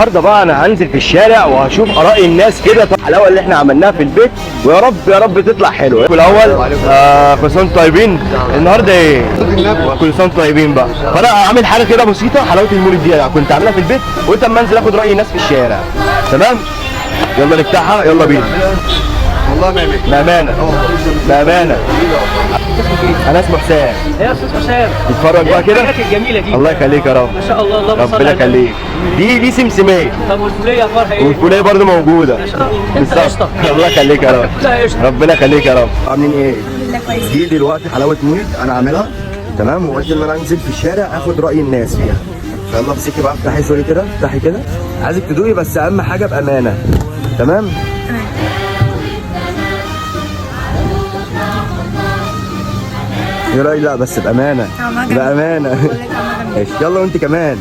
النهارده بقى انا هنزل في الشارع وهشوف اراء الناس كده في الحلاوة اللي احنا عملناها في البيت، ويا رب يا رب تطلع حلوة. الاول كل سنة وانتم طيبين. النهارده ايه؟ كل سنة وانتم طيبين بقى. فانا عامل حاجة كده بسيطة، حلاوة المولد دي يعني كنت عاملها في البيت، وقلت اما انزل اخد راي الناس في الشارع. تمام؟ يلا نفتحها، يلا بينا. والله ما يمين. بامانه بامانه، انا اسمه حسام. يا استاذ حسام، اتفرج بقى كده. الحاجات الجميلة دي. الله يخليك يا رب. ما شاء الله، اللهم صل ربنا على النبي. يخليك. دي سمسميه. طب والفوليه اخبارها ايه؟ والفوليه برضه موجودة. ما شاء الله، انت قشطه. الله يخليك يا رب. لا قشطه. ربنا يخليك يا رب. عاملين ايه؟ الحمد لله كويس. دي دلوقتي حلاوة مولد انا عاملها، تمام؟ وقلت ان انا انزل في الشارع اخد راي الناس فيها. يلا امسكي بقى، افتحي sorry كده، افتحي كده. عايزك تدوقي بس اهم حاجة بامانه، تمام؟ تمام. ايه رايك؟ لا بس بامانه. طعمها جميل. بامانه. بقول لك طعمها جميل. ماشي، يلا وانت كمان.